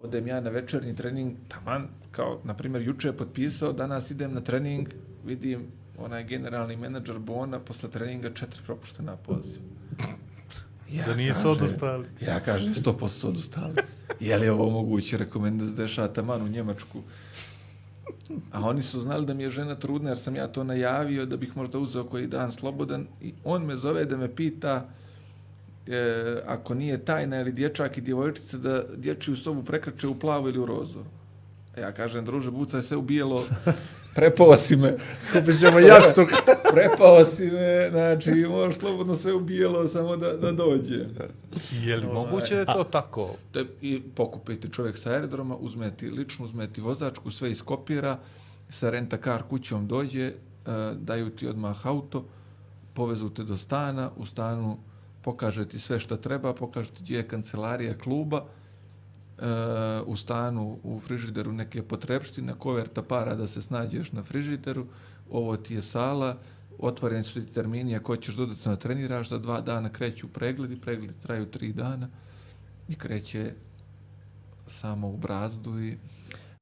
Odem ja na večernji trening, taman, kao, na primjer, juče je potpisao, danas idem na trening, vidim onaj generalni menadžer Bona, posle treninga 4 propuštena poziva. Da nisu odustali. Ja kažem, 100% odustali. Je li ovo moguće? Rekao, meni da se dešava taman u Njemačku. A oni su znali da mi je žena trudna, jer sam ja to najavio da bih možda uzeo koji dan slobodan. I on me zove da me pita ako nije tajna ili dječak i djevojčica da dječju sobu prekrače u plavu ili u rozu. Ja kažem, druže, bucaj se u bijelo, prepao si me. Kupit ćemo jastuk. Prepao si me, znači, možeš slobodno sve u bijelo, samo da dođe. Je li moguće da je to tako? I pokupite čovjek sa aerodroma, uzmeti ličnu, uzmeti vozačku, sve iskopira, sa rent-a-car kućom dođe, daju ti odmah auto, povezu te do stana, u stanu pokaže ti sve što treba, pokaže ti gdje je kancelarija kluba, u stanu, u frižideru neke potrebštine, koverta para da se snađeš na frižideru, ovo ti je sala, otvoreni su ti termini, ako ćeš dodatno treniraš, za 2 dana kreću pregledi traju 3 dana i kreće samo u brazdu i